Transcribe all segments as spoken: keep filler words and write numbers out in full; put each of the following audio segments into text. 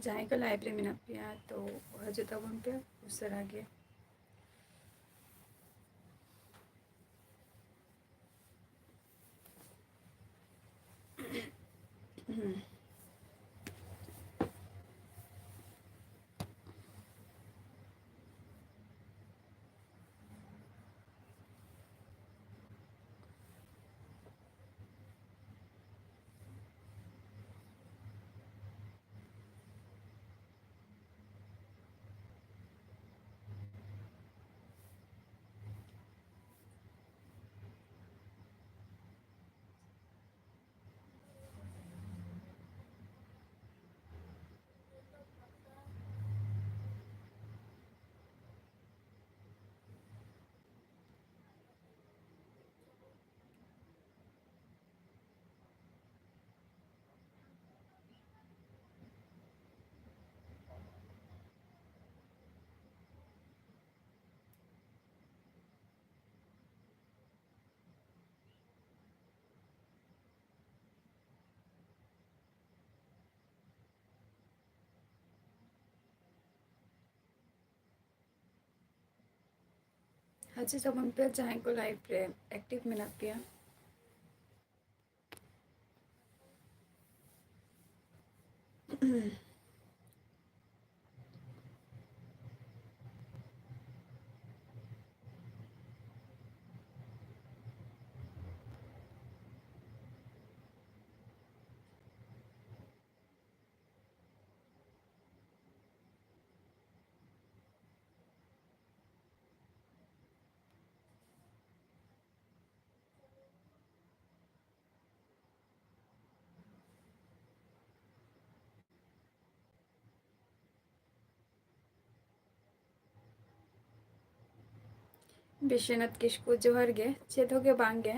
ᱡᱟᱦᱟᱸᱭ ᱠᱚ live ᱨᱮ ᱢᱮᱱᱟᱜ ᱯᱮᱭᱟ, ᱛᱚ ᱦᱤᱡᱩᱜ ᱛᱟᱵᱚᱱ ᱯᱮ ᱩᱥᱟᱹᱨᱟ ᱜᱮ᱾ ᱦᱤᱡᱩᱜ ᱛᱟᱵᱚᱱ ᱯᱮ ᱡᱟᱦᱟᱸᱭ ᱠᱚ live ᱨᱮ active ᱢᱮᱱᱟᱜ ᱯᱮᱭᱟ᱾ ᱵᱤᱥᱥᱚᱱᱟᱛᱷ ᱠᱤᱥᱠᱩ, ᱡᱚᱦᱟᱨ ᱜᱮ᱾ ᱪᱮᱫ ᱦᱚᱸ ᱜᱮ ᱵᱟᱝ ᱜᱮ,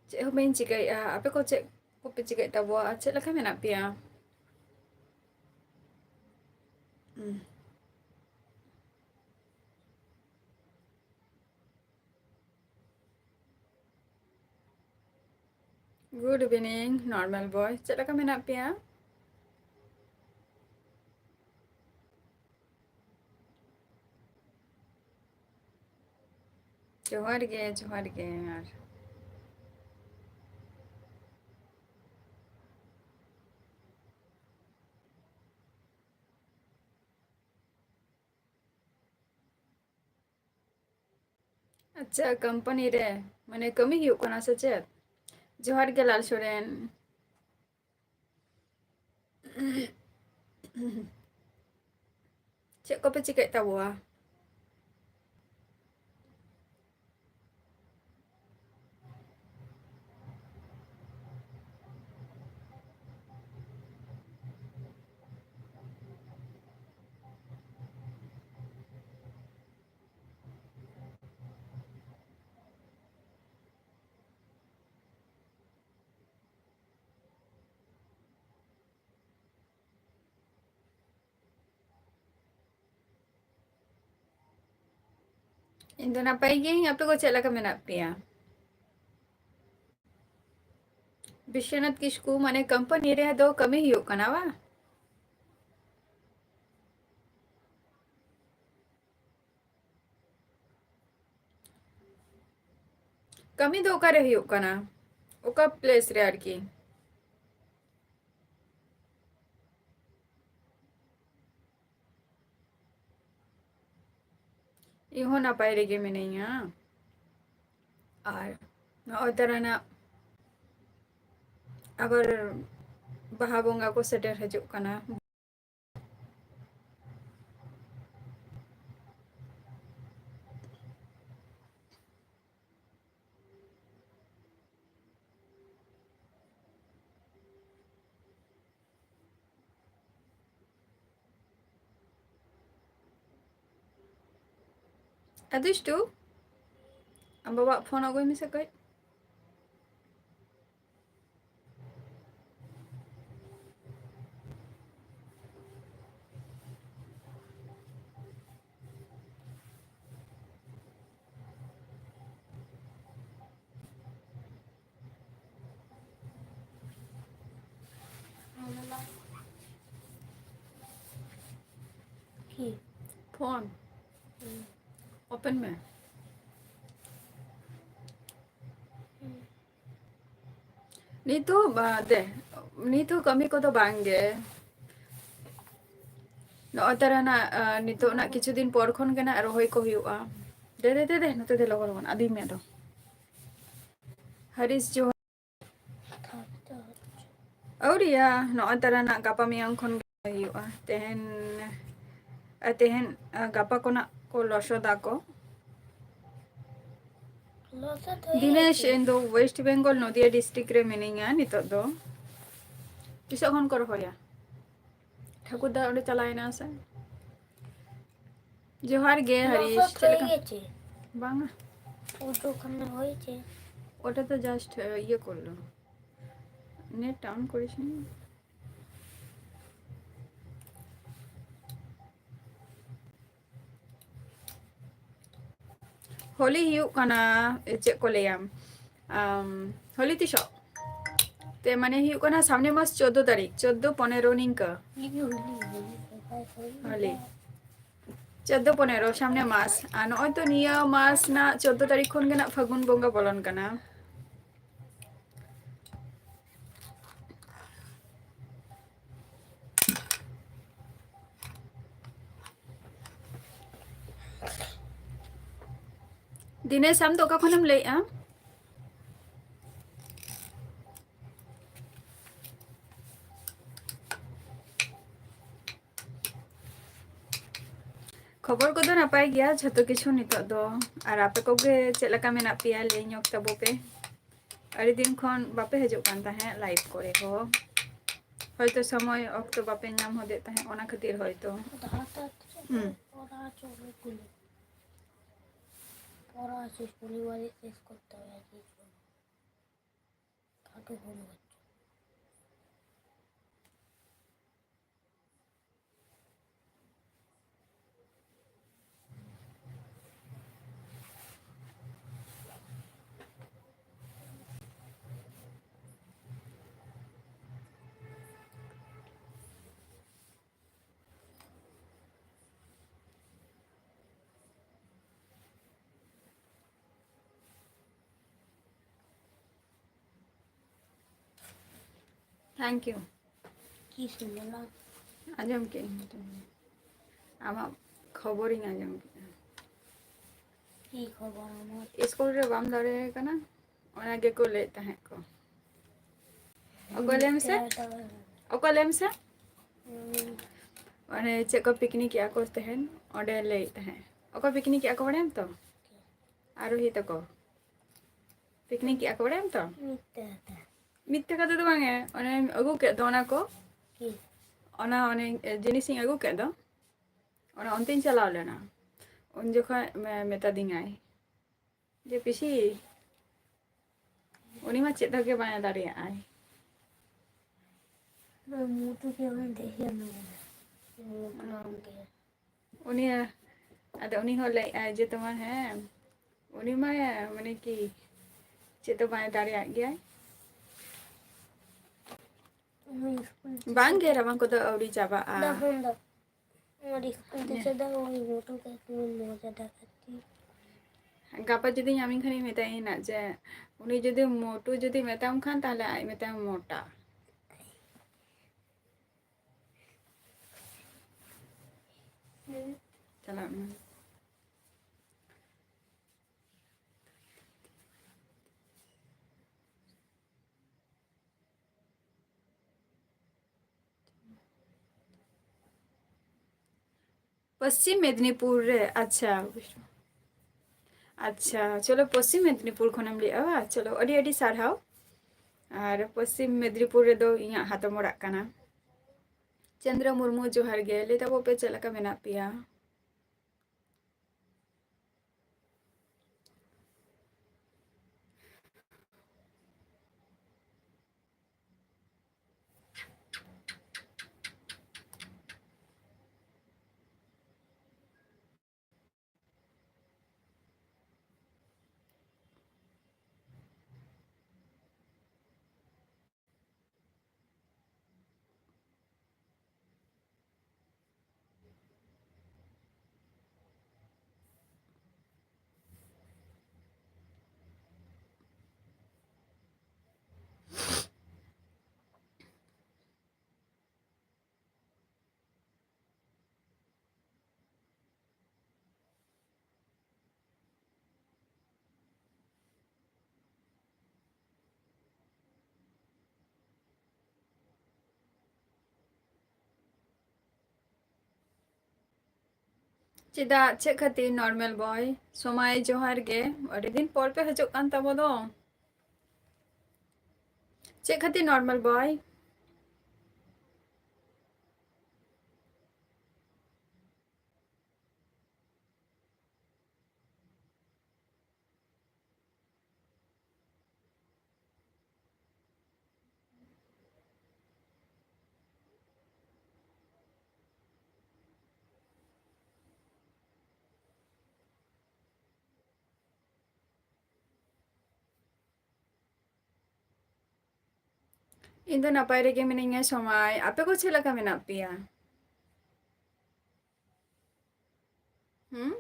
ᱪᱮᱫ ᱦᱚᱸ ᱵᱟᱹᱧ ᱪᱤᱠᱟᱹᱭᱮᱫᱼᱟ᱾ ᱟᱯᱮ ᱠᱚ ᱪᱮᱫ ᱠᱚᱯᱮ ᱪᱤᱠᱟᱹᱭᱮᱫ ᱛᱟᱵᱚᱣᱟ? ᱪᱮᱫ ᱞᱮᱠᱟ ᱢᱮᱱᱟᱜ ᱯᱮᱭᱟ? ᱦᱩᱸ᱾ Good evening, normal boy. ᱪᱮᱫ ᱞᱮᱠᱟ ᱢᱮᱱᱟᱜ ᱯᱮᱭᱟ? ᱡᱚᱦᱟᱨ ᱜᱮ, ᱡᱚᱦᱟᱨ ᱜᱮ᱾ ᱟᱨ ᱟᱪᱪᱷᱟ, ᱠᱳᱢᱯᱟᱱᱤ ᱨᱮ ᱢᱟᱱᱮ ᱠᱟᱹᱢᱤ ᱦᱩᱭᱩᱜ ᱠᱟᱱᱟ ᱥᱮ ᱪᱮᱫ? ᱡᱚᱦᱟᱨ ᱜᱮ ᱞᱟᱞ ᱥᱚᱨᱮᱱ᱾ ᱪᱮᱫ ᱠᱚᱯᱮ ᱪᱤᱠᱟᱹᱭᱮᱫ ᱛᱟᱵᱚᱣᱟ? ᱤᱧ ᱫᱚ ᱱᱟᱯᱟᱭ ᱜᱤᱭᱟᱹᱧ, ᱟᱯᱮ ᱠᱚ ᱪᱮᱫ ᱞᱮᱠᱟ ᱢᱮᱱᱟᱜ ᱯᱮᱭᱟ? ᱵᱤᱥᱥᱚᱱᱟᱛᱷ ᱠᱤᱥᱠᱩ, ᱢᱟᱱᱮ ᱠᱳᱢᱯᱟᱱᱤ ᱨᱮ ᱫᱚ ᱠᱟᱹᱢᱤ ᱦᱩᱭᱩᱜ ᱠᱟᱱᱟ ᱵᱟᱝ? ᱠᱟᱹᱢᱤ ᱫᱚ ᱚᱠᱟᱨᱮ ᱦᱩᱭᱩᱜ ᱠᱟᱱᱟ? ᱚᱠᱟ ᱯᱞᱮᱥ ᱨᱮ ᱟᱨᱠᱤ? ᱤᱧ ᱦᱚᱸ ᱱᱟᱯᱟᱭ ᱨᱮᱜᱮ ᱢᱤᱱᱟᱹᱧᱟ᱾ ᱟᱨ ᱱᱚᱜᱼᱚᱭ ᱛᱟᱨᱟᱱᱟᱜ ᱟᱵᱟᱨ ᱵᱟᱦᱟ ᱵᱚᱸᱜᱟ ᱠᱚ ᱥᱮᱴᱮᱨ ᱦᱤᱡᱩᱜ ᱠᱟᱱᱟ᱾ ᱟᱫᱩᱥᱴᱩ, ᱟᱢ ᱵᱟᱵᱟᱣᱟᱜ ᱯᱷᱳᱱ ᱟᱹᱜᱩᱭ ᱢᱮᱥᱮ ᱠᱟᱹᱡ᱾ ᱯᱷᱳᱱ ᱳᱯᱮᱱ ᱢᱮ᱾ ᱱᱤᱛᱚᱜ ᱵᱟ-, ᱫᱮ, ᱱᱤᱛᱚᱜ ᱠᱟᱹᱢᱤ ᱠᱚᱫᱚ ᱵᱟᱝ ᱜᱮ᱾ ᱱᱚᱜᱼᱚᱭ ᱛᱟᱨᱟ ᱱᱟᱜ, ᱟ, ᱱᱤᱛᱚᱜ ᱱᱟᱜ ᱠᱤᱪᱷᱩ ᱫᱤᱱ ᱯᱚᱨ ᱠᱷᱚᱱ ᱜᱮ ᱱᱟᱜ ᱨᱚᱦᱚᱭ ᱠᱚ ᱦᱩᱭᱩᱜᱼᱟ᱾ ᱫᱮ, ᱫᱮ, ᱫᱮ, ᱫᱮ, ᱱᱚᱛᱮ ᱫᱮ, ᱞᱚᱜᱚᱱ, ᱞᱚᱜᱚᱱ, ᱟᱹᱫᱤᱧ ᱢᱮ ᱟᱫᱚ᱾ ᱦᱟᱨᱤᱥ ᱡᱚᱦᱟᱨ᱾ ᱟᱹᱣᱨᱤᱭᱟ, ᱱᱚᱜᱼᱚᱭ ᱛᱟᱨᱟ ᱱᱟᱜ ᱜᱟᱯᱟ ᱢᱮᱭᱟᱝ ᱠᱷᱚᱱ ᱜᱮ ᱦᱩᱭᱩᱜᱼᱟ᱾ ᱛᱮᱦᱮᱧ, ᱟ, ᱛᱮᱦᱮᱧ, ᱟ, ᱜᱟᱯᱟ ᱠᱷᱚᱱᱟᱜ ᱠᱚ ᱞᱚᱥᱚᱫᱟ ᱠᱚ᱾ ᱞᱚᱥᱚᱫ ᱦᱩᱭ ᱫᱤᱱᱮᱥ, ᱟᱠᱟᱱᱟ᱾ ᱤᱧ ᱫᱚ ᱳᱭᱮᱥᱴ ᱵᱮᱝᱜᱚᱞ ᱱᱚᱫᱤᱭᱟ ᱰᱤᱥᱴᱨᱤᱠᱴ ᱨᱮ ᱢᱤᱱᱟᱹᱧᱟ ᱱᱤᱛᱚᱜ ᱫᱚ᱾ ᱛᱤᱥᱚᱜ ᱠᱷᱚᱱ ᱠᱚ ᱨᱚᱦᱚᱭᱟ? ᱴᱷᱟᱹᱠᱩᱨ ᱫᱟ ᱚᱸᱰᱮ ᱪᱟᱞᱟᱣ ᱮᱱᱟ ᱥᱮ? ᱡᱚᱦᱟᱨ ᱜᱮ ᱦᱟᱨᱤᱥ, ᱞᱚᱥᱚᱫ ᱪᱮᱫ ᱞᱮᱠᱟ? ᱦᱩᱭ ᱜᱮᱪᱮ? ᱵᱟᱝᱟ᱾ ᱯᱩᱡᱳ ᱠᱷᱟᱱ ᱦᱩᱭ ᱪᱮ? ওটা তো জাস্ট, আহ, ইয়ে করলো, নেট ডাউন করিস নি। ᱦᱳᱞᱤ ᱦᱩᱭᱩᱜ ᱠᱟᱱᱟ, ᱪᱮᱫ ᱠᱚ ᱞᱟᱹᱭᱟ, ᱟᱢ, ᱦᱳᱞᱤ ᱛᱤᱥᱚᱜ? ᱛᱮ ᱢᱟᱱᱮ ᱦᱩᱭᱩᱜ ᱠᱟᱱᱟ ᱥᱟᱢᱱᱮ ᱢᱟᱥ ᱪᱳᱫᱽᱫᱳ ᱛᱟᱹᱨᱤᱠᱷ, ᱪᱳᱫᱽᱫᱳ ᱯᱚᱱᱮᱨᱚ ᱱᱤᱝᱠᱟᱹ᱾ ᱦᱳᱞᱤ᱾ ᱪᱳᱫᱽᱫᱳ ᱯᱚᱱᱮᱨᱚ ᱥᱟᱢᱱᱮ ᱢᱟᱥ᱾ ᱟᱨ ᱱᱚᱜᱼᱚᱭ ᱛᱚ ᱱᱤᱭᱟᱹ ᱢᱟᱥ ᱨᱮᱱᱟᱜ ᱪᱳᱫᱽᱫᱳ ᱛᱟᱹᱨᱤᱠᱷ ᱠᱷᱚᱱ ᱜᱮ ᱱᱟᱜ ᱯᱷᱟᱹᱜᱩᱱ ᱵᱚᱸᱜᱟ ᱵᱚᱞᱚᱱ ᱠᱟᱱᱟ᱾ ᱫᱤᱱᱮᱥ, ᱟᱢ ᱫᱚ ᱚᱠᱟ ᱠᱷᱚᱱᱮᱢ ᱞᱟᱹᱭᱮᱜᱼᱟ? ᱠᱷᱚᱵᱚᱨ ᱠᱚᱫᱚ ᱱᱟᱯᱟᱭ ᱜᱮᱭᱟ ᱡᱷᱚᱛᱚ ᱠᱤᱪᱷᱩ ᱱᱤᱛᱚᱜ ᱫᱚ᱾ ᱟᱨ ᱟᱯᱮ ᱠᱚᱜᱮ ᱪᱮᱫ ᱞᱮᱠᱟ ᱢᱮᱱᱟᱜ ᱯᱮᱭᱟ, ᱞᱟᱹᱭ ᱧᱚᱜ ᱛᱟᱵᱚ ᱯᱮ᱾ ᱟᱹᱰᱤ ᱫᱤᱱ ᱠᱷᱚᱱ ᱵᱟᱯᱮ ᱦᱤᱡᱩᱜ ᱠᱟᱱ ᱛᱟᱦᱮᱸᱫ ᱞᱟᱭᱤᱵᱷ ᱠᱚᱨᱮ ᱦᱚᱸ, ᱦᱚᱭᱛᱚ ᱥᱚᱢᱚᱭ ᱚᱠᱛᱚ ᱵᱟᱯᱮ ᱧᱟᱢ ᱦᱚᱫᱮᱫ ᱛᱟᱦᱮᱸᱫ, ᱚᱱᱟ ᱠᱷᱟᱹᱛᱤᱨ ᱦᱚᱭᱛᱚ᱾ হুম। পড়া আছে, শনিবারে শেষ করতে হবে আজকে। কাকে ফোন করছো? Thank you. ᱠᱤ ᱥᱩᱱᱫᱚᱨ ᱞᱟᱞ᱾ ᱟᱸᱡᱚᱢ ᱠᱮᱫᱟᱹᱧ᱾ ᱟᱢᱟᱜ ᱠᱷᱚᱵᱚᱨᱤᱧ ᱟᱸᱡᱚᱢ ᱠᱮᱫᱟ᱾ ᱪᱮᱫ ᱠᱷᱚᱵᱚᱨ ᱟᱢᱟᱜ? ᱥᱠᱩᱞ ᱨᱮ ᱵᱟᱢ ᱫᱟᱲᱮᱭᱟᱭ ᱠᱟᱱᱟ, ᱚᱱᱟ ᱜᱮᱠᱚ ᱞᱟᱹᱭᱮᱫ ᱛᱟᱦᱮᱸᱫ ᱠᱚ᱾ ᱚᱠᱚᱭ ᱞᱟᱹᱭ ᱢᱮᱥᱮ? ᱚᱠᱚᱭ ᱞᱟᱹᱭ ᱢᱮᱥᱮ? ᱦᱩᱸ᱾ ᱚᱱᱮ ᱪᱮᱫ ᱠᱚ ᱯᱤᱠᱱᱤᱠ ᱮᱫᱟ ᱠᱚ ᱛᱟᱦᱮᱸᱱ, ᱚᱸᱰᱮ ᱞᱟᱹᱭᱮᱫ ᱛᱟᱦᱮᱸᱫ᱾ ᱚᱠᱚᱭ ᱯᱤᱠᱱᱤᱠ ᱮᱫᱟ ᱠᱚ ᱵᱟᱲᱟᱭᱟᱢ ᱛᱚ? ᱟᱨᱚᱦᱤ ᱛᱟᱠᱚ᱾ ᱯᱤᱠᱱᱤᱠ ᱮᱫᱟ ᱠᱚ ᱵᱟᱲᱟᱭᱟᱢ ᱛᱚ? ᱢᱤᱫᱴᱮᱡ ᱠᱟᱛᱷᱟ᱾ ᱢᱤᱫᱴᱮᱡ ᱠᱟᱛᱷᱟ ᱫᱚ ᱵᱟᱝ ᱮ, ᱚᱱᱮᱧ ᱟᱹᱜᱩ ᱠᱮᱫ ᱫᱚ ᱚᱱᱟ ᱠᱚ᱾ ᱪᱮᱫ? ᱚᱱᱟ, ᱚᱱᱮ ᱡᱤᱱᱤᱥᱤᱧ ᱟᱹᱜᱩ ᱠᱮᱫ ᱫᱚ, ᱚᱱᱟ ᱚᱱᱛᱮᱧ ᱪᱟᱞᱟᱣ ᱞᱮᱱᱟ᱾ ᱩᱱ ᱡᱚᱠᱷᱚᱱ ᱢᱮ-, ᱢᱮᱛᱟ ᱫᱤᱧᱟᱭ ᱡᱮ, "ᱯᱤᱥᱤ, ᱩᱱᱤ ᱢᱟ ᱪᱮᱫ ᱦᱚᱸ ᱜᱮ ᱵᱟᱭ ᱫᱟᱲᱮᱭᱟᱜᱼᱟᱭ᱾" ᱢᱩᱴᱩ ᱜᱮ ᱚᱸᱰᱮ ᱦᱮᱡ ᱮᱱᱟ᱾ ᱢᱩᱴᱩ ᱜᱮ᱾ ᱩᱱᱤ, ᱟᱫᱚ ᱩᱱᱤ ᱦᱚᱸ ᱞᱟᱹᱭᱮᱫᱼᱟᱭ ᱡᱮ, ᱛᱳᱢᱟᱨ ᱦᱮᱸ, ᱩᱱᱤ ᱢᱟ ᱢᱟᱱᱮ ᱠᱤ ᱪᱮᱫ ᱫᱚ ᱵᱟᱭ ᱫᱟᱲᱮᱭᱟᱜ ᱜᱮᱭᱟᱭ᱾ ᱩᱱᱤ ᱥᱠᱩᱞ ᱵᱟᱝ ᱜᱮ, ᱨᱟᱵᱟᱝ ᱠᱚᱫᱚ ᱟᱹᱣᱨᱤ ᱪᱟᱵᱟᱜᱼᱟ᱾ ᱫᱟᱜ ᱦᱚᱸ ᱫᱟᱜ᱾ ᱟᱨ ᱥᱠᱩᱞ ᱛᱮ ᱦᱮᱸ᱾ ᱪᱮᱫᱟᱜ ᱩᱱᱤ ᱢᱚᱴᱚᱨ ᱥᱟᱭᱠᱮᱞ ᱢᱚᱡᱟ ᱫᱟᱜ ᱠᱷᱟᱹᱛᱤᱨ? ᱜᱟᱯᱟ ᱡᱩᱫᱤ ᱟᱢᱤᱧ ᱠᱷᱟᱱᱤᱧ ᱢᱮᱛᱟᱭᱟ ᱱᱟᱜ ᱡᱮ ᱩᱱᱤ ᱡᱩᱫᱤ ᱢᱚᱴᱩ ᱡᱩᱫᱤ ᱢᱮᱛᱟᱢ ᱠᱷᱟᱱ, ᱛᱟᱦᱞᱮ ᱟᱡ ᱢᱮᱛᱟᱭᱟ ᱢᱚᱴᱟ᱾ ᱦᱩᱸ᱾ ᱪᱟᱞᱟᱜ ᱢᱮ᱾ ᱯᱚᱥᱪᱤᱢ ᱢᱮᱫᱽᱱᱤᱯᱩᱨ ᱨᱮ, ᱟᱪᱪᱷᱟ, ᱟᱪᱪᱷᱟ, ᱪᱚᱞᱚ, ᱯᱚᱥᱪᱤᱢ ᱢᱮᱫᱽᱱᱤᱯᱩᱨ ᱠᱷᱚᱱᱮᱢ ᱞᱟᱹᱭᱮᱜᱼᱟ, ᱵᱟ? ᱪᱚᱞᱚ, ᱟᱹᱰᱤ ᱟᱹᱰᱤ ᱥᱟᱨᱦᱟᱣ᱾ ᱟᱨ ᱯᱚᱥᱪᱤᱢ ᱢᱮᱫᱽᱱᱤᱯᱩᱨ ᱨᱮᱫᱚ ᱤᱧᱟᱹᱜ ᱦᱟᱛᱚᱢ ᱚᱲᱟᱜ ᱠᱟᱱᱟ᱾ ᱪᱚᱱᱫᱨᱚ ᱢᱩᱨᱢᱩ, ᱡᱚᱦᱟᱨ ᱜᱮ᱾ ᱞᱟᱹᱭ ᱛᱟᱵᱚ ᱯᱮ, ᱪᱮᱫ ᱞᱮᱠᱟ ᱢᱮᱱᱟᱜ ᱯᱮᱭᱟ? ᱪᱮᱫᱟᱜ, ᱪᱮᱫ ᱠᱷᱟᱹᱛᱤᱨ ᱱᱚᱨᱢᱟᱞ ᱵᱚᱭ? ᱥᱚᱢᱟᱭ, ᱡᱚᱦᱟᱨ ᱜᱮ, ᱟᱹᱰᱤ ᱫᱤᱱ ᱯᱚᱨ ᱯᱮ ᱦᱤᱡᱩᱜ ᱠᱟᱱ ᱛᱟᱵᱚ ᱫᱚ᱾ ᱪᱮᱫ ᱠᱷᱟᱹᱛᱤᱨ ᱱᱚᱨᱢᱟᱞ ᱵᱚᱭ? ᱤᱧ ᱫᱚ ᱱᱟᱯᱟᱭ ᱨᱮᱜᱮ ᱢᱤᱱᱟᱹᱧᱟ ᱥᱚᱢᱟᱭ᱾ ᱟᱯᱮ ᱠᱚ ᱪᱮᱫ ᱞᱮᱠᱟ ᱢᱮᱱᱟᱜ ᱯᱮᱭᱟ? ᱦᱩᱸ?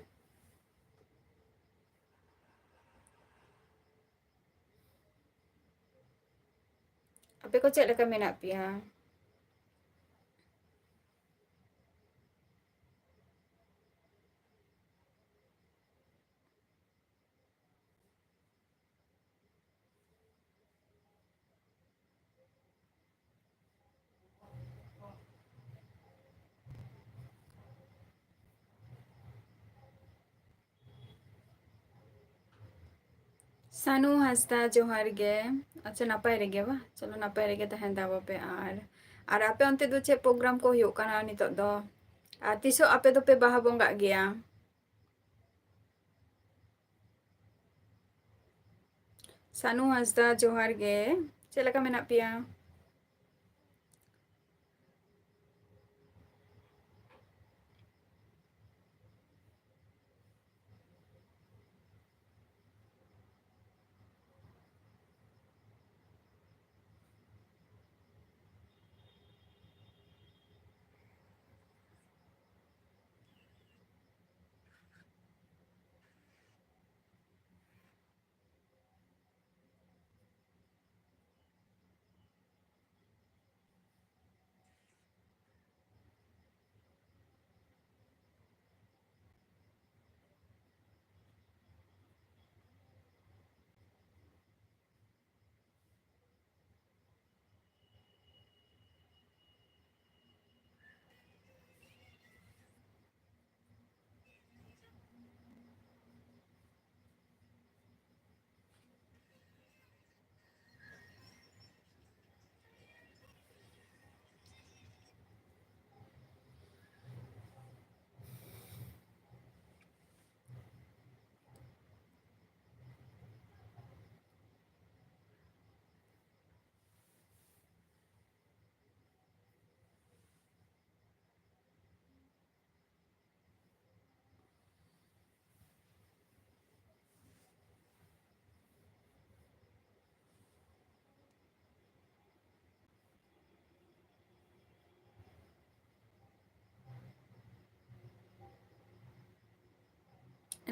ᱟᱯᱮ ᱠᱚ ᱪᱮᱫ ᱞᱮᱠᱟ ᱢᱮᱱᱟᱜ ᱯᱮᱭᱟ? ᱥᱟᱱᱩ ᱦᱟᱸᱥᱫᱟ, ᱡᱚᱦᱟᱨ ᱜᱮ᱾ ᱟᱪᱪᱷᱟ, ᱱᱟᱯᱟᱭ ᱨᱮᱜᱮ ᱵᱟ? ᱪᱚᱞᱚ, ᱱᱟᱯᱟᱭ ᱨᱮᱜᱮ ᱛᱟᱦᱮᱱ ᱛᱟᱵᱚ ᱯᱮ᱾ ᱟᱨ, ᱟᱨ ᱟᱯᱮ ᱚᱱᱛᱮ ᱫᱚ ᱪᱮᱫ ᱯᱨᱳᱜᱨᱟᱢ ᱠᱚ ᱦᱩᱭᱩᱜ ᱠᱟᱱᱟ ᱱᱤᱛᱚᱜ ᱫᱚ? ᱟᱨ ᱛᱤᱥᱚᱜ ᱟᱯᱮ ᱫᱚᱯᱮ ᱵᱟᱦᱟ ᱵᱚᱸᱜᱟᱜ ᱜᱮᱭᱟ? ᱥᱟᱱᱩ ᱦᱟᱸᱥᱫᱟ, ᱡᱚᱦᱟᱨ ᱜᱮ᱾ ᱪᱮᱫ ᱞᱮᱠᱟ ᱢᱮᱱᱟᱜ ᱯᱮᱭᱟ?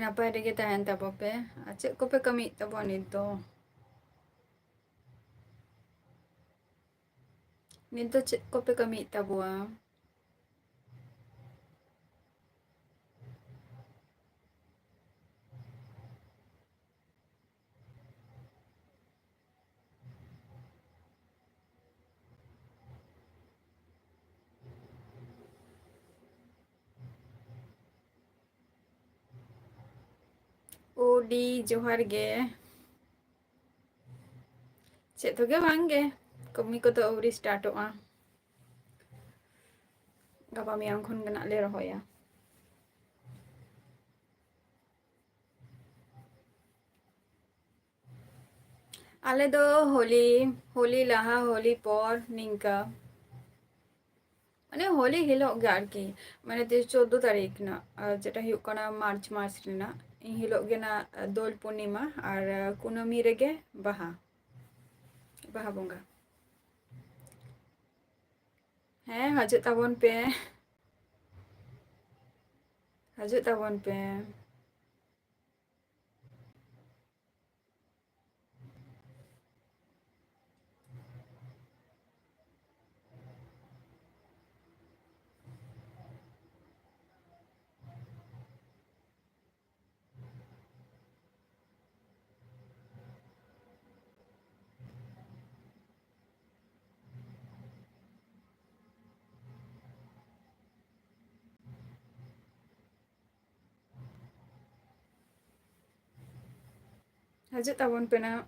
ᱱᱟᱯᱟᱭ ᱨᱮᱜᱮ ᱛᱟᱦᱮᱱ ᱛᱟᱵᱚ ᱯᱮ᱾ ᱟᱨ ᱪᱮᱫ ᱠᱚᱯᱮ ᱠᱟᱹᱢᱤᱭᱮᱫ ᱛᱟᱵᱚᱣᱟ ᱱᱤᱛ ᱫᱚ? ᱱᱤᱛ ᱫᱚ ᱪᱮᱫ ᱠᱚᱯᱮ ᱠᱟᱹᱢᱤᱭᱮᱫ ᱛᱟᱵᱚᱣᱟ? ᱳᱰᱤ, ᱡᱚᱦᱟᱨ ᱜᱮ᱾ ᱪᱮᱫ ᱦᱚᱸᱜᱮ ᱵᱟᱝ ᱜᱮ, ᱠᱟᱹᱢᱤ ᱠᱚᱫᱚ ᱟᱹᱣᱨᱤ ᱥᱴᱟᱨᱴᱚᱜᱼᱟ᱾ ᱜᱟᱯᱟ ᱢᱮᱭᱟᱝ ᱠᱷᱚᱱ ᱜᱮ ᱱᱟᱜ ᱞᱮ ᱨᱚᱦᱚᱭᱟ᱾ ᱟᱞᱮ ᱫᱚ ᱦᱳᱞᱤ, ᱦᱳᱞᱤ ᱞᱟᱦᱟ, ᱦᱳᱞᱤ ᱯᱚᱨ, ᱱᱤᱝᱠᱟ᱾ ᱢᱟᱱᱮ ᱦᱳᱞᱤ ᱦᱤᱞᱳᱜ ᱜᱮ ᱟᱨᱠᱤ, ᱢᱟᱱᱮ ᱛᱮ ᱪᱳᱫᱽᱫᱳ ᱛᱟᱹᱨᱤᱠᱷ ᱨᱮᱱᱟᱜ, ᱟᱨ ᱡᱮᱴᱟ ᱦᱩᱭᱩᱜ ᱠᱟᱱᱟ ᱢᱟᱨᱪ ᱢᱟᱥ ᱨᱮᱱᱟᱜ, ᱮᱱ ᱦᱤᱞᱳᱜ ᱜᱮ ᱱᱟᱜ ᱫᱳᱞ ᱯᱩᱨᱱᱤᱢᱟ ᱟᱨ ᱠᱩᱱᱟᱹᱢᱤ ᱨᱮᱜᱮ ᱵᱟᱦᱟ, ᱵᱟᱦᱟ ᱵᱚᱸᱜᱟ᱾ ᱦᱮᱸ, ᱦᱤᱡᱩᱜ ᱛᱟᱵᱚᱱ ᱯᱮ, ᱦᱤᱡᱩᱜ ᱛᱟᱵᱚᱱ ᱯᱮ᱾ ᱦᱤᱡᱩᱜ ᱛᱟᱵᱚᱱ ᱯᱮ ᱱᱟᱜ᱾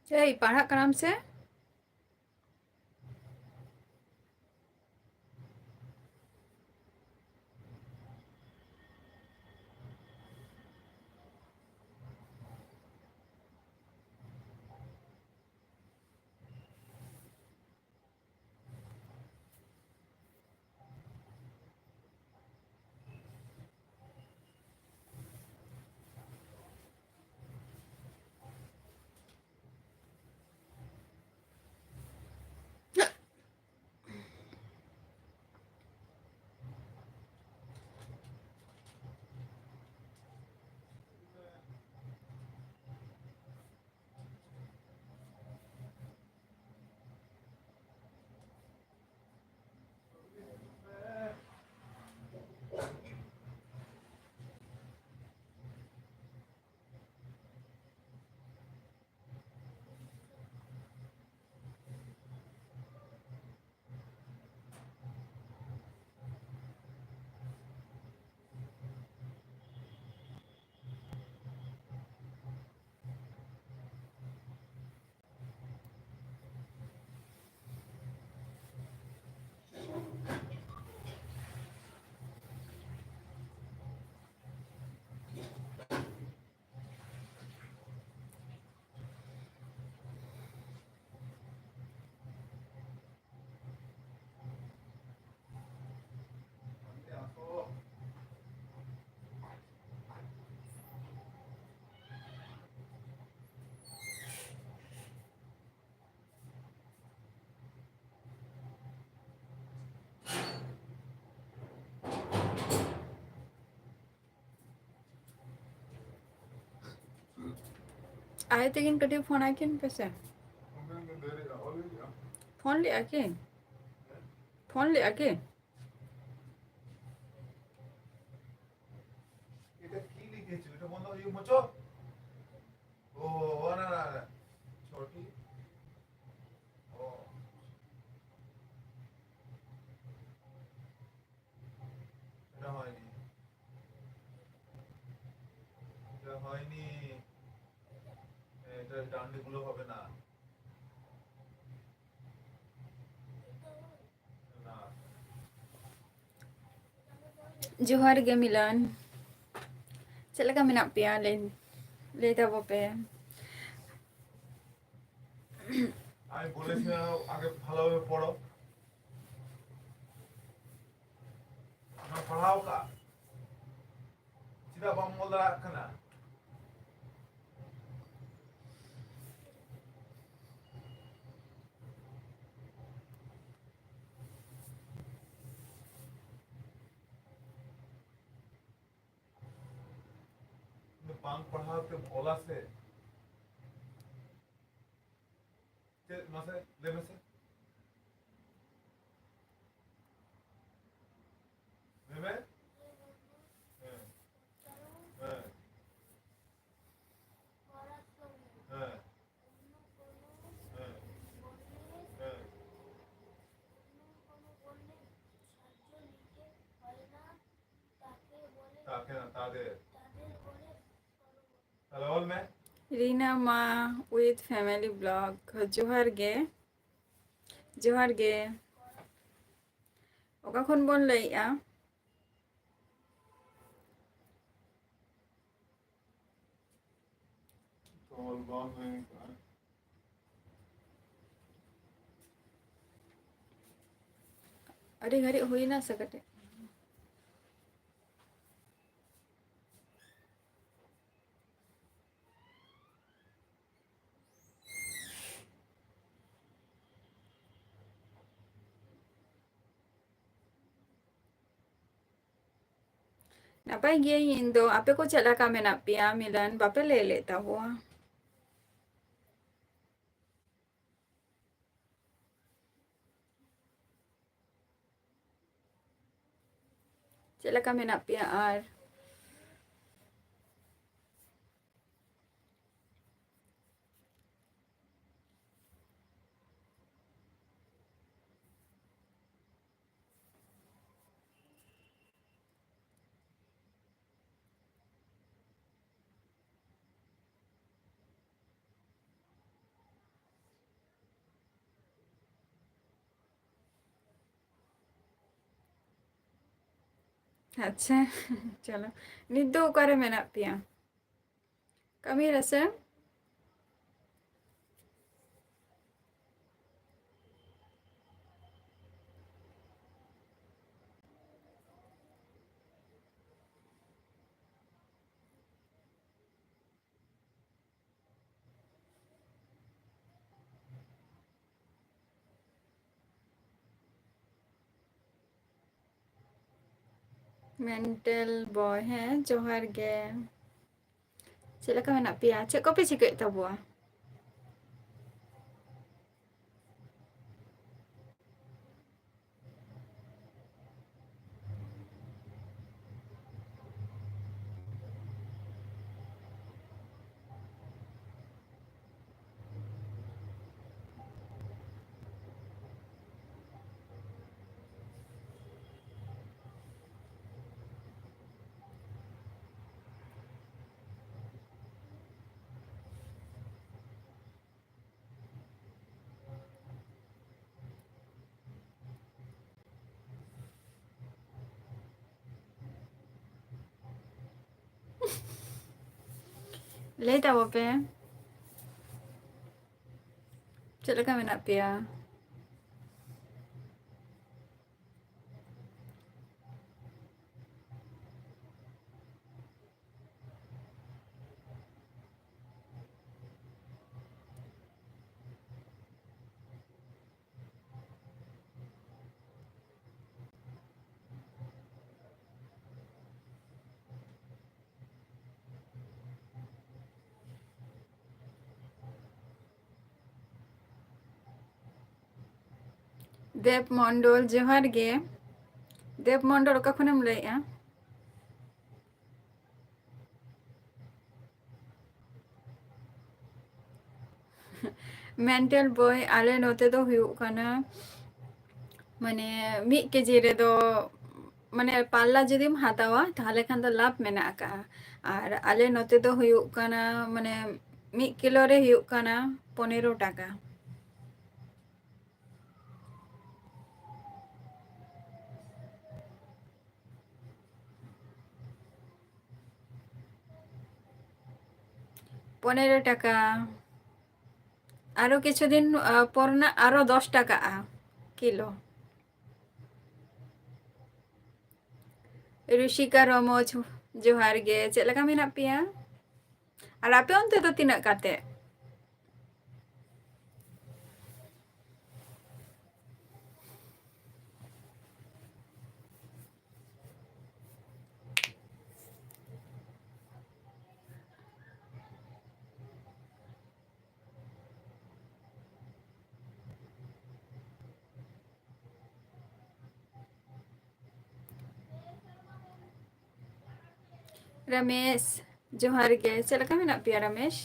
ᱪᱮᱭ, ᱯᱟᱲᱦᱟᱜ ᱠᱟᱱᱟᱢ ᱥᱮ? ᱟᱭ ᱛᱟᱹᱠᱤᱱ ᱠᱟᱹᱴᱤᱡ ᱯᱷᱳᱱ ᱟᱹᱠᱤᱱ ᱯᱮᱥᱮ᱾ ᱯᱷᱳᱱ ᱞᱮᱜᱼᱟ ᱠᱤᱱ? ᱯᱷᱳᱱ ᱞᱮᱜᱼᱟ ᱠᱤᱱ? এটা কি লিখেছো? এটা বন্ধ হয়ে মুছো। ও, না, না, না। ছটি। ও। এটা হয়নি। এটা হয়নি। এটা ᱡᱚᱦᱟᱨ ᱜᱮ ᱢᱤᱞᱚᱱ, ᱪᱮᱫ ᱞᱮᱠᱟ ᱢᱮᱱᱟᱜ ᱯᱮᱭᱟ? ᱞᱟᱹᱭ, ᱞᱟᱹᱭ ᱛᱟᱵᱚ ᱯᱮ᱾ আমি বলেছি না, আগে ভালোভাবে পড়ো। ᱚᱱᱟ ᱯᱟᱲᱦᱟᱣ ᱠᱟᱜ᱾ ᱪᱮᱫᱟᱜ ᱵᱟᱢ ᱚᱞ ᱫᱟᱲᱮᱭᱟᱜ ᱠᱟᱱᱟ? ᱵᱟᱝ ᱯᱟᱲᱦᱟᱣ ᱛᱮᱢ ᱚᱞᱟ ᱥᱮ? ᱪᱮᱫ ᱢᱟᱥᱮ ᱞᱟᱹᱭ ᱢᱮᱥᱮ? ᱞᱟᱹᱭ ᱢᱮ᱾ ᱦᱮᱸ᱾ ᱦᱮᱸ᱾ ᱦᱮᱸ᱾ ᱦᱮᱸ᱾ ᱦᱮᱸ᱾ তাকে না, তাদের। তাহলে বল নে। রিনা মা with family vlog, ᱡᱚᱦᱟᱨ ᱜᱮ, ᱡᱚᱦᱟᱨ ᱜᱮ᱾ ᱚᱠᱟ ᱠᱷᱚᱱ ᱵᱚᱱ ᱞᱟᱹᱭᱮᱜᱼᱟ? ᱛᱚᱞ ᱵᱟᱝ ᱦᱩᱭ ᱠᱟᱱᱟ᱾ ᱟᱹᱰᱤ ᱜᱷᱟᱹᱲᱤᱡ ᱦᱩᱭᱱᱟ ᱥᱮ ᱠᱟᱹᱴᱤᱡ? ᱱᱟᱯᱟᱭ ᱜᱤᱭᱟᱹᱧ ᱤᱧ ᱫᱚ᱾ ᱟᱯᱮ ᱠᱚ ᱪᱮᱫ ᱞᱮᱠᱟ ᱢᱮᱱᱟᱜ ᱯᱮᱭᱟ? ᱢᱤᱞᱚᱱ ᱵᱟᱯᱮ ᱞᱟᱹᱭ ᱞᱮᱫ ᱛᱟᱵᱚᱣᱟ᱾ ᱪᱮᱫ ᱞᱮᱠᱟ ᱢᱮᱱᱟᱜ ᱯᱮᱭᱟ? ᱟᱨ ᱟᱪᱪᱷᱟ᱾ ᱪᱚᱞᱚ, ᱱᱤᱛ ᱫᱚ ᱚᱠᱟᱨᱮ ᱢᱮᱱᱟᱜ ᱯᱮᱭᱟ? ᱠᱟᱹᱢᱤ ᱨᱮᱥᱮ? ᱢᱮᱱᱴᱮᱞ ᱵᱚᱭ, ᱦᱮᱸ, ᱡᱚᱦᱟᱨ ᱜᱮ᱾ ᱪᱮᱫ ᱞᱮᱠᱟ ᱢᱮᱱᱟᱜ ᱯᱮᱭᱟ? ᱪᱮᱫ ᱠᱚᱯᱮ ᱪᱤᱠᱟᱹᱭᱮᱫ ᱛᱟᱵᱚᱣᱟ? ᱞᱟᱹᱭ ᱛᱟᱵᱚ ᱯᱮ, ᱪᱮᱫ ᱞᱮᱠᱟ ᱢᱮᱱᱟᱜ ᱯᱮᱭᱟ? ᱫᱮᱵ ᱢᱚᱱᱰᱚᱞ, ᱡᱚᱦᱟᱨ ᱜᱮ᱾ ᱫᱮᱵ ᱢᱚᱱᱰᱚᱞ, ᱚᱠᱟ ᱠᱷᱚᱱᱮᱢ ᱞᱟᱹᱭᱮᱜᱼᱟ? ᱢᱮᱱᱴᱟᱞ ᱵᱚᱭ, ᱟᱞᱮ ᱱᱚᱛᱮ ᱫᱚ ᱦᱩᱭᱩᱜ ᱠᱟᱱᱟ, ᱢᱟᱱᱮ, ᱢᱤᱫ ᱠᱮᱡᱤ ᱨᱮᱫᱚ, ᱢᱟᱱᱮ, ᱯᱟᱞᱞᱟ ᱡᱩᱫᱤᱢ ᱦᱟᱛᱟᱣᱟ, ᱛᱟᱦᱚᱞᱮ ᱠᱷᱟᱱ ᱫᱚ ᱞᱟᱵᱷ ᱢᱮᱱᱟᱜ ᱟᱠᱟᱜᱼᱟ᱾ ᱟᱨ ᱟᱞᱮ ᱱᱚᱛᱮ ᱫᱚ ᱦᱩᱭᱩᱜ ᱠᱟᱱᱟ, ᱢᱟᱱᱮ, ᱢᱤᱫ ᱠᱤᱞᱳ ᱨᱮ ᱦᱩᱭᱩᱜ ᱠᱟᱱᱟ ᱯᱚᱱᱮᱨᱚ ᱴᱟᱠᱟ᱾ ᱯᱚᱱᱮᱨᱚ ᱴᱟᱠᱟ᱾ ᱟᱨᱚ ᱠᱤᱪᱷᱩ ᱫᱤᱱ, ᱟ, ᱯᱚᱨ ᱱᱟᱜ ᱟᱨᱚ ᱫᱚᱥ ᱴᱟᱠᱟᱜᱼᱟ ᱠᱤᱞᱳ᱾ ᱨᱩᱥᱤᱠᱟ ᱨᱚᱢᱚᱡᱽ, ᱡᱚᱦᱟᱨ ᱜᱮ, ᱪᱮᱫ ᱞᱮᱠᱟ ᱢᱮᱱᱟᱜ ᱯᱮᱭᱟ? ᱟᱨ ᱟᱯᱮ ᱚᱱᱛᱮ ᱫᱚ ᱛᱤᱱᱟᱹᱜ ᱠᱟᱛᱮ? ᱨᱟᱢᱮᱥ, ᱡᱚᱦᱟᱨ ᱜᱮ᱾ ᱪᱮᱫ ᱞᱮᱠᱟ ᱢᱮᱱᱟᱜ ᱯᱮᱭᱟ, ᱨᱟᱢᱮᱥ?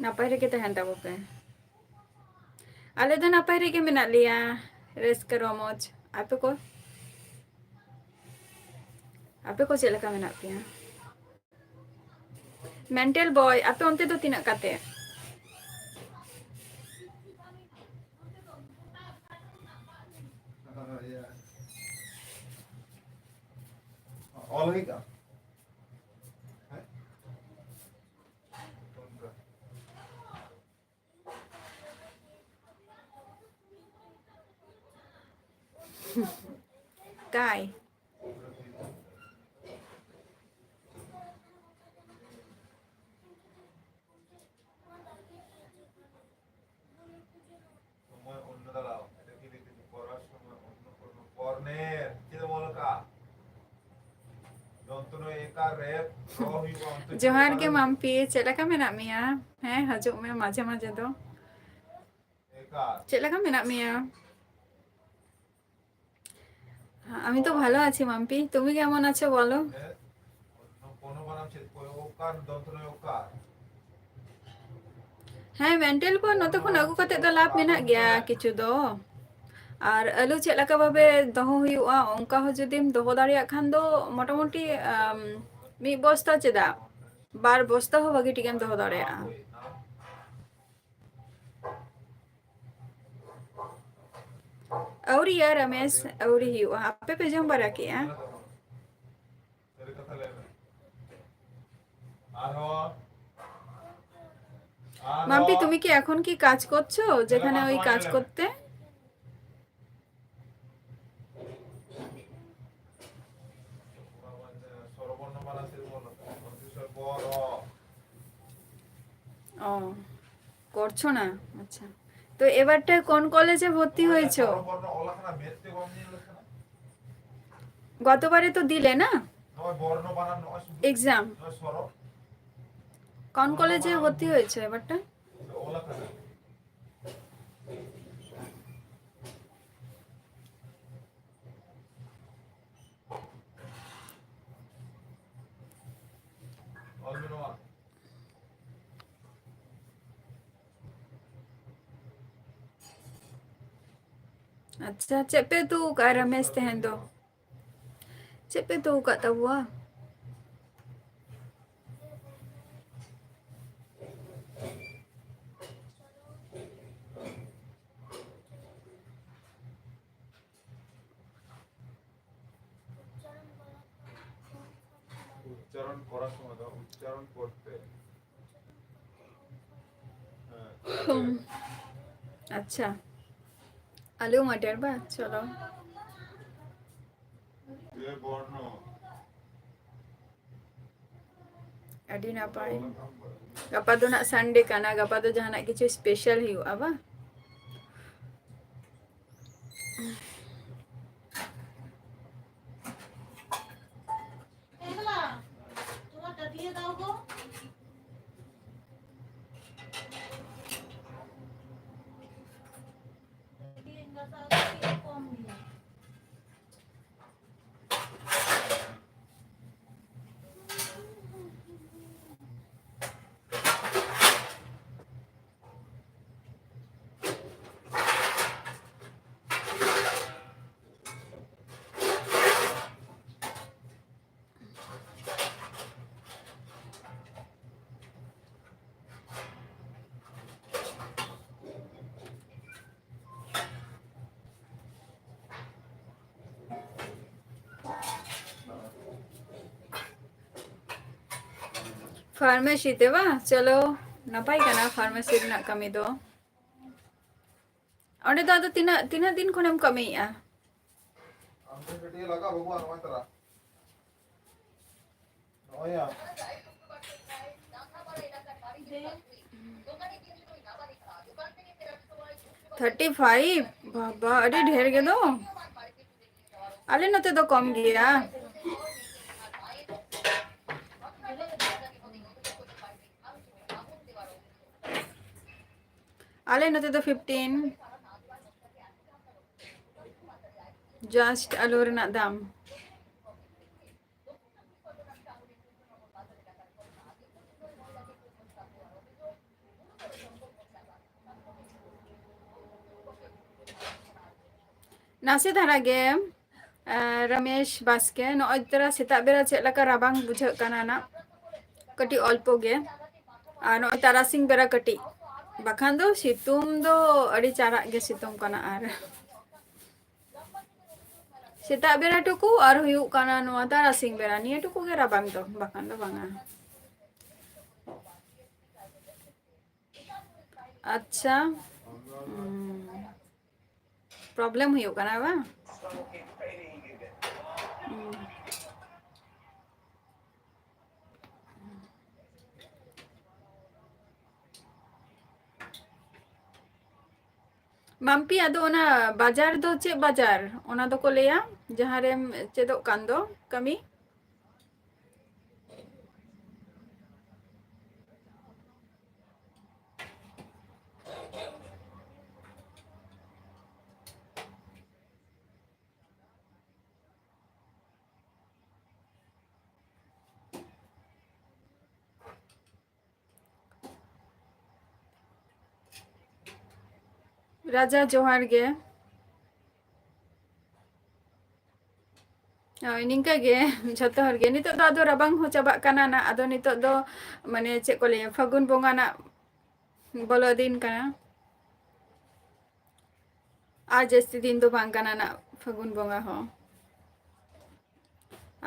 ᱱᱟᱯᱟᱭ ᱨᱮᱜᱮ ᱛᱟᱦᱮᱱ ᱛᱟᱵᱚ ᱯᱮ᱾ ᱟᱞᱮ ᱫᱚ ᱱᱟᱯᱟᱭ ᱨᱮᱜᱮ ᱢᱮᱱᱟᱜ ᱞᱮᱭᱟ, ᱨᱟᱹᱥᱠᱟᱹ ᱨᱚᱢᱚᱡᱽ᱾ ᱟᱯᱮ ᱠᱚ, ᱟᱯᱮ ᱠᱚ ᱪᱮᱫ ᱞᱮᱠᱟ ᱢᱮᱱᱟᱜ ᱯᱮᱭᱟ? ᱢᱮᱱᱴᱟᱞ ᱵᱚᱭ, ᱟᱯᱮ ᱚᱱᱛᱮ ᱫᱚ ᱛᱤᱱᱟᱹᱜ ᱠᱟᱛᱮ? ᱚᱞ ᱦᱩᱭ ᱠᱟᱜᱼᱟ᱾ ᱠᱟᱭ᱾ সময় অন্য দাঁড়াও, এটা কি লিখেছে? পড়ার সময় অন্য কোনো পর্ণের, কি বলো কা? দন্তন্য একার রেপ, র হইব অন্ত ᱡᱚᱦᱟᱨ ᱜᱮ ᱢᱟᱢᱯᱤ, ᱪᱮᱫ ᱞᱮᱠᱟ ᱢᱮᱱᱟᱜ ᱢᱮᱭᱟ? ᱦᱮᱸ, ᱦᱤᱡᱩᱜ ᱢᱮ ᱢᱟᱡᱷᱮ ᱢᱟᱡᱷᱮ ᱫᱚ᱾ ᱮᱠᱟর। ᱪᱮᱫ ᱞᱮᱠᱟ ᱢᱮᱱᱟᱜ ᱢᱮᱭᱟ? আমি তো ভালো আছি মাম্পি, তুমি কেমন আছো বলো? কোনো বানান ছেদ করে ওকার, দন্তন্য ওকার। ᱦᱮᱸ, ᱢᱮᱱᱴᱮᱞ ᱠᱚ ᱱᱚᱛᱮ ᱠᱷᱚᱱ ᱟᱹᱜᱩ ᱠᱟᱛᱮ ᱫᱚ ᱞᱟᱵᱷ ᱢᱮᱱᱟᱜ ᱜᱮᱭᱟ ᱠᱤᱪᱷᱩ ᱫᱚ᱾ ᱟᱨ ᱟᱹᱞᱩ ᱪᱮᱫ ᱞᱮᱠᱟ ᱵᱷᱟᱵᱮ ᱫᱚᱦᱚ ᱦᱩᱭᱩᱜᱼᱟ, ᱚᱱᱠᱟ ᱦᱚᱸ ᱡᱩᱫᱤᱢ ᱫᱚᱦᱚ ᱫᱟᱲᱮᱭᱟᱜ ᱠᱷᱟᱱ ᱫᱚ ᱢᱚᱴᱟᱢᱩᱴᱤ, ᱟᱢ, ᱢᱤᱫ ᱵᱚᱥᱛᱟ ᱪᱮᱫᱟᱜ, ᱵᱟᱨ ᱵᱚᱥᱛᱟ ᱦᱚᱸ ᱵᱷᱟᱹᱜᱤ ᱴᱷᱤᱠᱮᱢ ᱫᱚᱦᱚ ᱫᱟᱲᱮᱭᱟᱜᱼᱟ᱾ ᱟᱹᱣᱨᱤᱭᱟ ᱨᱟᱢᱮᱥ, ᱟᱹᱣᱨᱤ ᱦᱩᱭᱩᱜᱼᱟ᱾ ᱟᱯᱮ ᱯᱮ ᱡᱚᱢ ᱵᱟᱲᱟ ᱠᱮᱜᱼᱟ? মাম্পি, তুমি কি এখন কি কাজ করছো, যেখানে ওই কাজ করতে? ও, করছো না? আচ্ছা। তো এবারটা কোন কলেজে ভর্তি হয়েছো? গতবারে তো দিলে না এক্সাম? কোন কলেজে ভর্তি হয়েছো এবারটা? ᱟᱪᱪᱷᱟ, ᱪᱮᱫ ᱯᱮ ᱩᱛᱩ ᱟᱠᱟᱫᱼᱟ ᱨᱟᱢᱮᱥ ᱛᱮᱦᱮᱧ ᱫᱚ? ᱪᱮᱫ ᱯᱮ ᱩᱛᱩ ᱟᱠᱟᱫ ᱛᱟᱵᱚᱣᱟ? উচ্চারণ করার সময় ধরো, উচ্চারণ করতে। হ্যাঁ। হুম। আচ্ছা। আলু মটর বা, চলো। এ বর্ণ। ᱟᱹᱰᱤ ᱱᱟᱯᱟᱭ᱾ ᱜᱟᱯᱟ ᱫᱚ ᱱᱟᱜ ᱥᱟᱱᱰᱮ ᱠᱟᱱᱟ, ᱜᱟᱯᱟ ᱫᱚ ᱡᱟᱦᱟᱱᱟᱜ ᱠᱤᱪᱷᱩ ᱥᱯᱮᱥᱟᱞ ᱦᱩᱭᱩᱜᱼᱟ ᱵᱟᱝ? ᱯᱷᱟᱨᱢᱮᱥᱤ ᱛᱮ ᱵᱟᱝ? ᱪᱚᱞᱚ, ᱱᱟᱯᱟᱭ ᱠᱟᱱᱟ ᱯᱷᱟᱨᱢᱮᱥᱤ ᱨᱮᱱᱟᱜ ᱠᱟᱹᱢᱤ ᱫᱚ᱾ ᱚᱸᱰᱮ ᱫᱚ ᱟᱫᱚ ᱛᱤᱱᱟᱹᱜ, ᱛᱤᱱᱟᱹᱜ ᱫᱤᱱ ᱠᱷᱚᱱᱮᱢ ᱠᱟᱹᱢᱤᱭᱮᱫᱼᱟ? Thirty five? ᱵᱟᱵᱟ, ᱟᱹᱰᱤ ᱰᱷᱮᱨ ᱜᱮ ᱫᱚ᱾ ᱟᱞᱮ ᱱᱚᱛᱮ ᱫᱚ ᱠᱚᱢ ᱜᱮᱭᱟ᱾ ᱟᱞᱮ ᱱᱚᱛᱮ ᱫᱚ ᱯᱷᱤᱯᱴᱤᱱ᱾ ᱡᱟᱥᱴ ᱟᱹᱞᱩ ᱨᱮᱱᱟᱜ ᱫᱟᱢ᱾ ᱱᱟᱥᱮ ᱫᱷᱟᱨᱟ ᱜᱮ᱾ ᱟᱨ ᱨᱚᱢᱮᱥ ᱵᱟᱥᱠᱮ, ᱱᱚᱜᱼᱚᱭ ᱛᱚᱨᱟ ᱥᱮᱛᱟᱜ ᱵᱮᱲᱟ ᱪᱮᱫ ᱞᱮᱠᱟ ᱨᱟᱵᱟᱝ ᱵᱩᱡᱷᱟᱹᱜ ᱠᱟᱱᱟ ᱱᱟᱜ, ᱠᱟᱹᱴᱤᱡ ᱚᱞᱯᱚ ᱜᱮ, ᱟᱨ ᱱᱚᱜᱼᱚᱭ ᱛᱟᱨᱟᱥᱤᱧ ᱵᱮᱲᱟ ᱠᱟᱹᱴᱤᱡ, ᱵᱟᱠᱷᱟᱱ ᱫᱚ ᱥᱤᱛᱩᱝ ᱫᱚ ᱟᱹᱰᱤ ᱪᱟᱨᱟᱜ ᱜᱮ ᱥᱤᱛᱩᱝ ᱠᱟᱱᱟ᱾ ᱟᱨ ᱥᱮᱛᱟᱜ ᱵᱮᱲᱟ ᱴᱩᱠᱩ ᱟᱨ ᱦᱩᱭᱩᱜ ᱠᱟᱱᱟ ᱱᱚᱣᱟ ᱛᱟᱨᱟᱥᱤᱧ ᱵᱮᱲᱟ, ᱱᱤᱭᱟᱹ ᱴᱩᱠᱩ ᱜᱮ ᱨᱟᱵᱟᱝ ᱫᱚ, ᱵᱟᱠᱷᱟᱱ ᱫᱚ ᱵᱟᱝᱟ᱾ ᱟᱪᱪᱷᱟ᱾ ᱦᱩᱸ᱾ ᱯᱨᱚᱵᱞᱮᱢ ᱦᱩᱭᱩᱜ ᱠᱟᱱᱟ ᱵᱟᱝ? ᱦᱩᱸ᱾ ᱢᱟᱢᱯᱤ, ᱟᱫᱚ ᱚᱱᱟ ᱵᱟᱡᱟᱨ ᱫᱚ ᱪᱮᱫ ᱵᱟᱡᱟᱨ? ᱚᱱᱟ ᱫᱚᱠᱚ ᱞᱟᱹᱭᱟ ᱡᱟᱦᱟᱸ ᱨᱮᱢ ᱪᱮᱫᱚᱜ ᱠᱟᱱ ᱫᱚ ᱠᱟᱹᱢᱤ? ᱨᱟᱡᱟ, ᱡᱚᱦᱟᱨ ᱜᱮ᱾ ᱦᱳᱭ, ᱱᱤᱝᱠᱟᱹ ᱜᱮ ᱡᱷᱚᱛᱚ ᱦᱚᱲ ᱜᱮ᱾ ᱱᱤᱛᱚᱜ ᱫᱚ ᱟᱫᱚ ᱨᱟᱵᱟᱝ ᱦᱚᱸ ᱪᱟᱵᱟᱜ ᱠᱟᱱᱟ ᱱᱟᱜ᱾ ᱟᱫᱚ ᱱᱤᱛᱚᱜ ᱫᱚ, ᱢᱟᱱᱮ, ᱪᱮᱫ ᱠᱚ ᱞᱟᱹᱭᱟ, ᱯᱷᱟᱹᱜᱩᱱ ᱵᱚᱸᱜᱟ ᱱᱟᱜ ᱵᱚᱞᱚ ᱫᱤᱱ ᱠᱟᱱᱟ᱾ ᱟᱨ ᱡᱟᱹᱥᱛᱤ ᱫᱤᱱ ᱫᱚ ᱵᱟᱝ ᱠᱟᱱᱟ ᱱᱟᱜ ᱯᱷᱟᱹᱜᱩᱱ ᱵᱚᱸᱜᱟ ᱦᱚᱸ᱾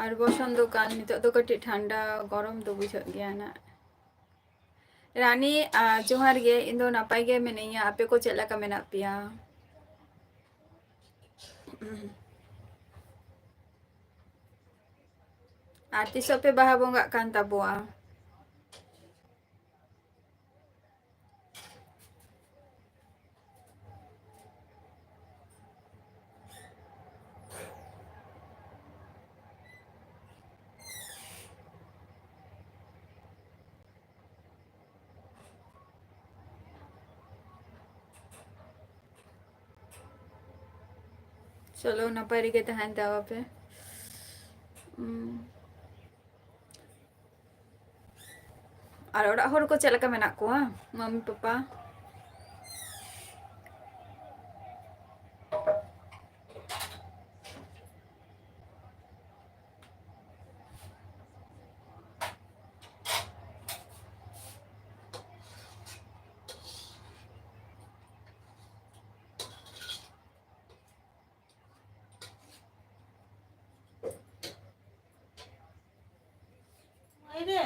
ᱟᱨ ᱵᱚᱥᱚᱱᱛ ᱫᱚᱠᱟᱱ, ᱱᱤᱛᱚᱜ ᱫᱚ ᱠᱟᱹᱴᱤᱡ ᱴᱷᱟᱱᱰᱟ ᱜᱚᱨᱚᱢ ᱫᱚ ᱵᱩᱡᱷᱟᱹᱜ ᱜᱮᱭᱟ ᱱᱟᱜ᱾ ᱨᱟᱱᱤ, ᱟ, ᱡᱚᱦᱟᱨ ᱜᱮ᱾ ᱤᱧ ᱫᱚ ᱱᱟᱯᱟᱭ ᱜᱮ ᱢᱤᱱᱟᱹᱧᱟ, ᱟᱯᱮ ᱠᱚ ᱪᱮᱫ ᱞᱮᱠᱟ ᱢᱮᱱᱟᱜ ᱯᱮᱭᱟ? ᱟᱨ ᱛᱤᱥᱚᱜ ᱯᱮ ᱵᱟᱦᱟ ᱵᱚᱸᱜᱟᱜ ᱠᱟᱱ ᱛᱟᱵᱚᱣᱟ? ᱪᱚᱞᱚ, ᱱᱟᱯᱟᱭ ᱨᱮᱜᱮ ᱛᱟᱦᱮᱱ ᱛᱟᱵᱚ ᱯᱮ᱾ ᱩᱸ᱾ ᱟᱨ ᱚᱲᱟᱜ ᱦᱚᱲ ᱠᱚ ᱪᱮᱫ ᱞᱮᱠᱟ ᱢᱮᱱᱟᱜ ᱠᱚᱣᱟ? ᱢᱟᱢᱤ, ᱯᱟᱯᱟ? ᱢᱟᱭᱨᱮ,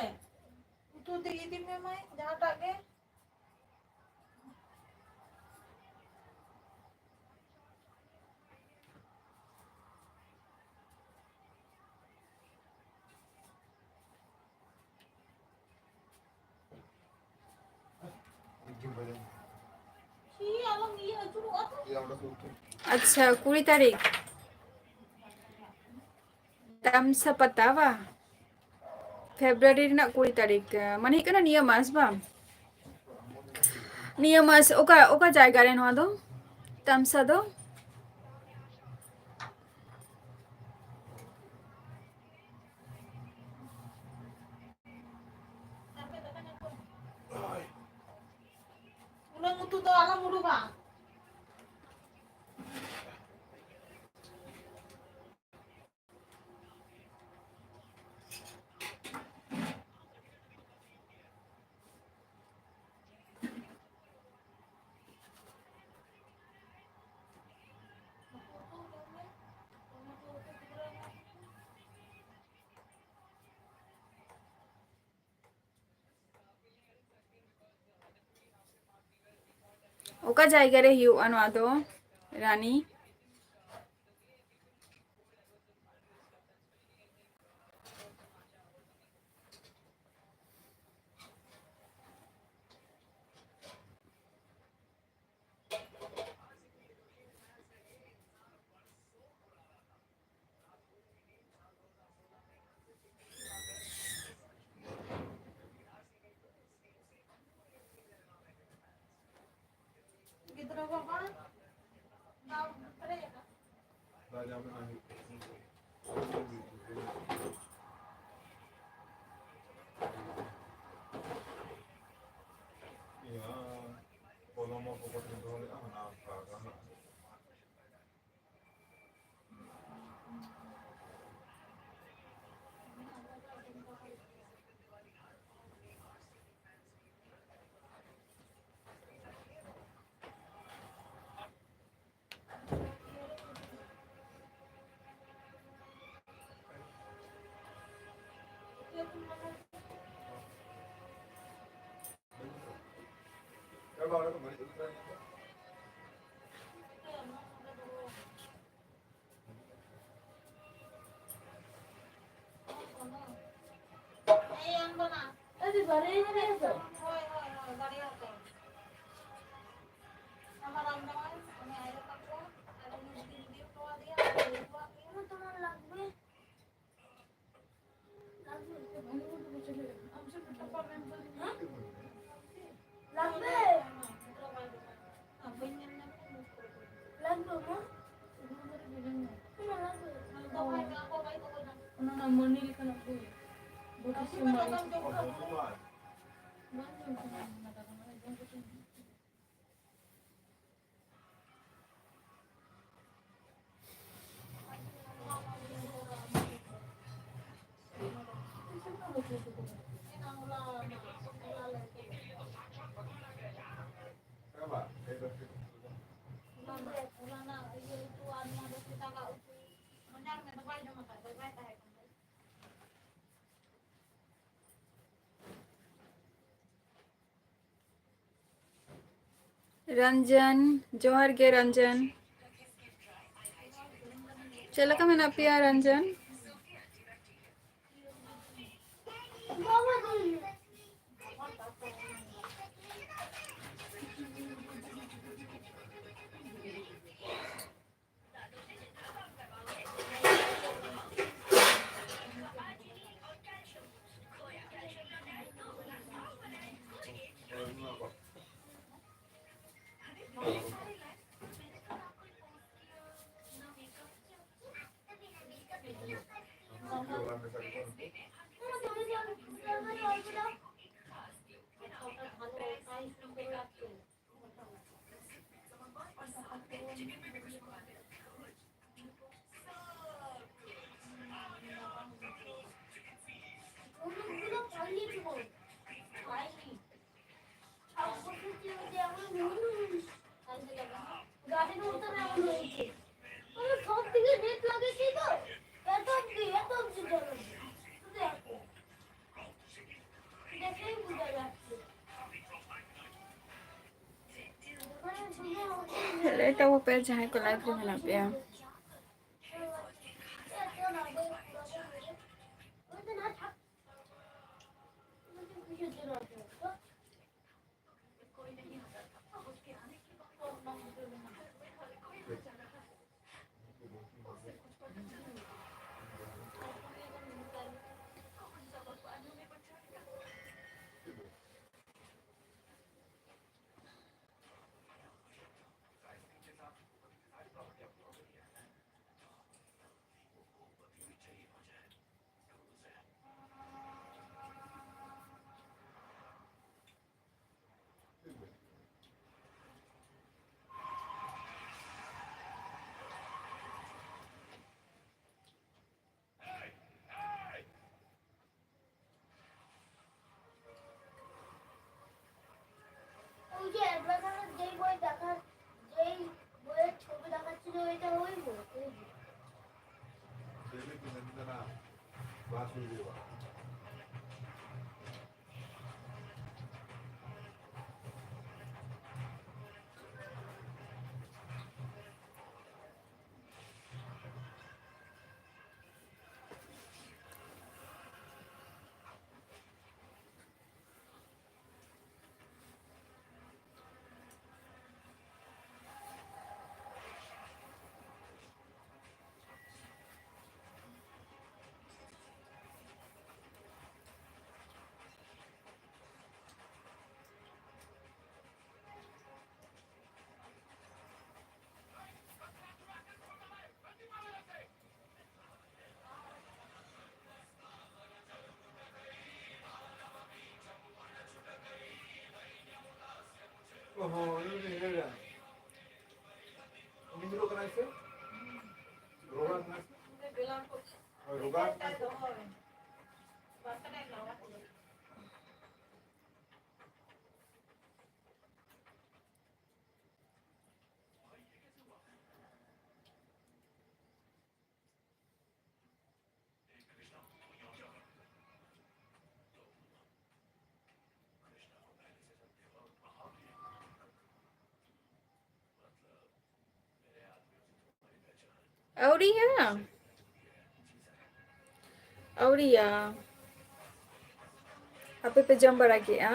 ᱩᱛᱩ ᱫᱚ ᱤᱫᱤ ᱢᱮ ᱢᱟᱹᱭ, ᱡᱟᱦᱟᱸᱴᱟᱜ ᱜᱮ᱾ ᱟᱪᱪᱷᱟ, ᱠᱩᱲᱤ ᱛᱟᱹᱨᱤᱠᱷ᱾ ᱛᱟᱢᱥᱟ ᱯᱟᱛᱟ ᱵᱟ? ᱯᱷᱮᱵᱨᱩᱣᱟᱨᱤ ᱨᱮᱱᱟᱜ ᱠᱩᱲᱤ ᱛᱟᱹᱨᱤᱠᱷ, ᱢᱟᱱᱮ ᱦᱩᱭᱩᱜ ᱠᱟᱱᱟ ᱱᱤᱭᱟᱹ ᱢᱟᱥ ᱵᱟᱝ? ᱱᱤᱭᱟᱹ ᱢᱟᱥ ᱚᱠᱟ, ᱚᱠᱟ ᱡᱟᱭᱜᱟ ᱨᱮ ᱱᱚᱣᱟ ᱫᱚ? ᱛᱟᱢᱥᱟ ᱫᱚ? ᱩᱱᱟᱹᱜ ᱩᱛᱩ ᱫᱚ ᱟᱞᱚᱢ ᱩᱰᱩᱠᱟ᱾ ᱚᱠᱟ ᱡᱟᱭᱜᱟ ᱨᱮ ᱦᱩᱭᱩᱜᱼᱟ ᱱᱚᱣᱟ ᱫᱚ, ᱨᱟᱱᱤ? ᱜᱤᱫᱽᱨᱟᱹ ᱵᱟᱵᱟ ᱫᱟᱣ ᱯᱮᱨᱮᱡ ᱟᱠᱟᱫ᱾ ᱤᱭᱟᱹ, ᱠᱚᱞᱚᱢ ᱦᱚᱸ ᱯᱚᱠᱮᱴ ᱨᱮ ᱫᱚᱦᱚ ᱞᱮᱫᱼᱟ, ᱚᱱᱟ ᱚᱱᱠᱟ ᱜᱟᱱᱚᱜᱼᱟ᱾ ᱚᱱᱟ ᱢᱟᱹᱱᱤ ᱞᱮᱠᱟᱱᱟᱜ ᱵᱳᱭ᱾ ᱵᱟᱝ ᱡᱚᱢ ᱥᱟᱱᱟ ᱠᱟᱱᱟ, ᱚᱱᱟ ᱫᱟᱠᱟ ᱢᱟᱱᱮ ᱡᱚᱢ ᱠᱟᱛᱮ ᱨᱚᱧᱡᱚᱱ, ᱡᱚᱦᱟᱨ ᱜᱮ ᱨᱚᱧᱡᱚᱱ᱾ ᱪᱮᱫ ᱞᱮᱠᱟ ᱢᱮᱱᱟᱜ ᱯᱮᱭᱟ ᱨᱚᱧᱡᱚᱱ? গার্ডেন উত্তরে এমন হয়েছে। আমার সব দিকে নেট লাগাইছি তো, এত অব্দি, এত অব্দি জল আছে। দেখো, দেখেই বোঝা যাচ্ছে। ᱞᱮᱴ ᱟᱵᱚ ᱯᱮ, ᱡᱟᱦᱟᱸᱭ ᱠᱚ ᱞᱟᱭᱤᱵᱷ ᱨᱮ ᱢᱮᱱᱟᱜ ᱯᱮᱭᱟ᱾ ওই যে অ্যাডভার্টাইজার যেই বই দেখা, যেই বইয়ের ছবি দেখাচ্ছিল, এটা ওই বই, ওই বই। ᱟᱹᱣᱨᱤᱭᱟ᱾ ᱟᱹᱣᱨᱤᱭᱟ᱾ ᱟᱯᱮ ᱯᱮ ᱡᱚᱢ ᱵᱟᱲᱟ ᱠᱮᱜᱼᱟ?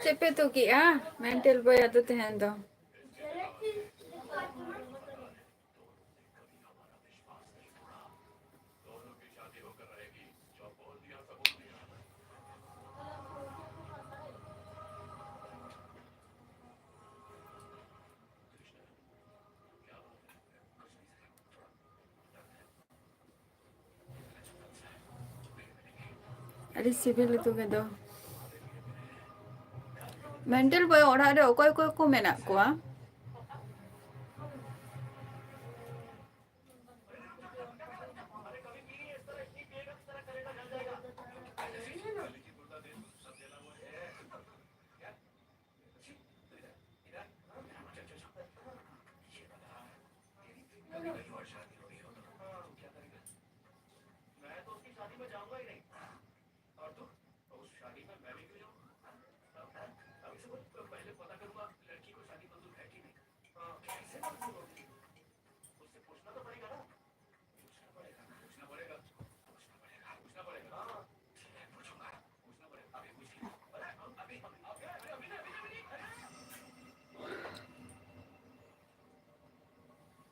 ᱪᱮᱫ ᱯᱮ ᱩᱛᱩ ᱠᱮᱜᱼᱟ ᱢᱮᱱᱴᱮᱞ ᱵᱚᱭ ᱟᱫᱚ ᱛᱮᱦᱮᱧ ᱫᱚ? ᱟᱹᱰᱤ ᱥᱤᱵᱤᱞ ᱩᱛᱩ ᱜᱮᱫᱚ᱾ ᱢᱮᱱᱴᱟᱞ ᱵᱚᱭ ᱚᱲᱟᱜ ᱨᱮ ᱚᱠᱚᱭ ᱚᱠᱚᱭ ᱠᱚ ᱢᱮᱱᱟᱜ ᱠᱚᱣᱟ?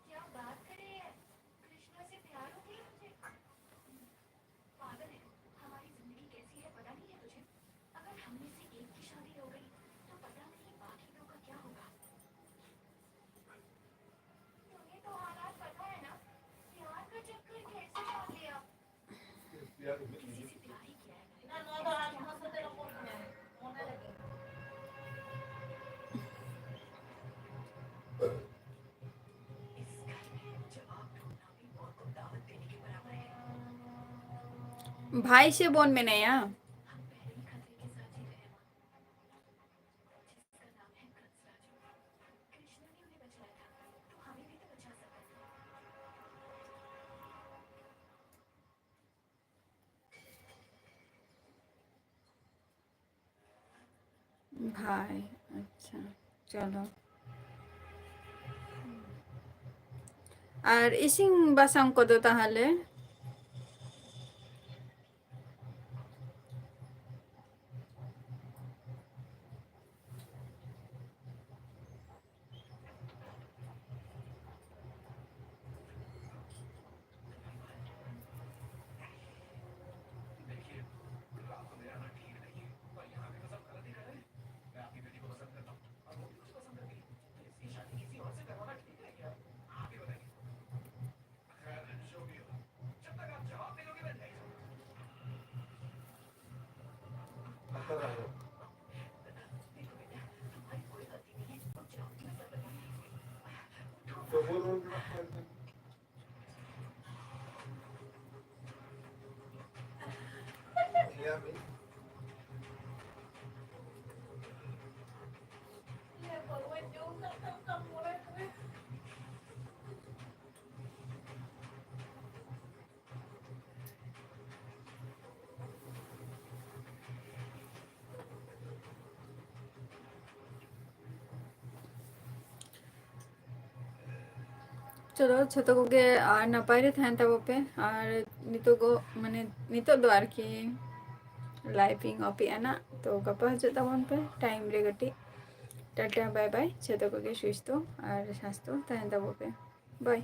क्या बात कर रही है? कृष्णा से प्यार हो गया मुझे। पागल है, हमारी जिंदगी कैसी है पता नहीं है तुझे? अगर हम में से एक की शादी हो गई तो पता नहीं बाकी दो का क्या होगा। तुम्हें तो हालात पता है ना, प्यार का चक्कर कैसे डाल लिया। किसी से प्यार ही किया है मैंने। ᱵᱷᱟᱭ ᱥᱮ ᱵᱚᱱ ᱢᱮᱱᱟᱭᱟ? ᱵᱷᱟᱭ, ᱟᱪᱪᱷᱟ, ᱪᱚᱞᱚ᱾ ᱟᱨ ᱤᱥᱤᱱ ᱵᱟᱥᱟᱝ ᱠᱚᱫᱚ ᱛᱟᱦᱚᱞᱮ? ᱪᱚᱞᱚ, ᱡᱷᱚᱛᱚ ᱠᱚᱜᱮ, ᱟᱨ ᱱᱟᱯᱟᱭ ᱨᱮ ᱛᱟᱦᱮᱱ ᱛᱟᱵᱚ ᱯᱮ᱾ ᱟᱨ ᱱᱤᱛᱚᱜ ᱜᱚ-, ᱢᱟᱱᱮ, ᱱᱤᱛᱚᱜ ᱫᱚ ᱟᱨᱠᱤ live ᱤᱧ off ᱮᱜᱼᱟ ᱱᱟᱜ, ᱛᱚ ᱜᱟᱯᱟ ᱦᱤᱡᱩᱜ ᱛᱟᱵᱚᱱ ᱯᱮ time ᱨᱮ ᱠᱟᱹᱴᱤᱡ᱾ ᱴᱟᱴᱟ, bye bye, ᱡᱷᱚᱛᱚ ᱠᱚᱜᱮ ᱥᱩᱥᱛᱷᱚ ᱟᱨ ᱥᱟᱥᱛᱷᱚ ᱛᱟᱦᱮᱱ ᱛᱟᱵᱚ ᱯᱮ᱾ Bye᱾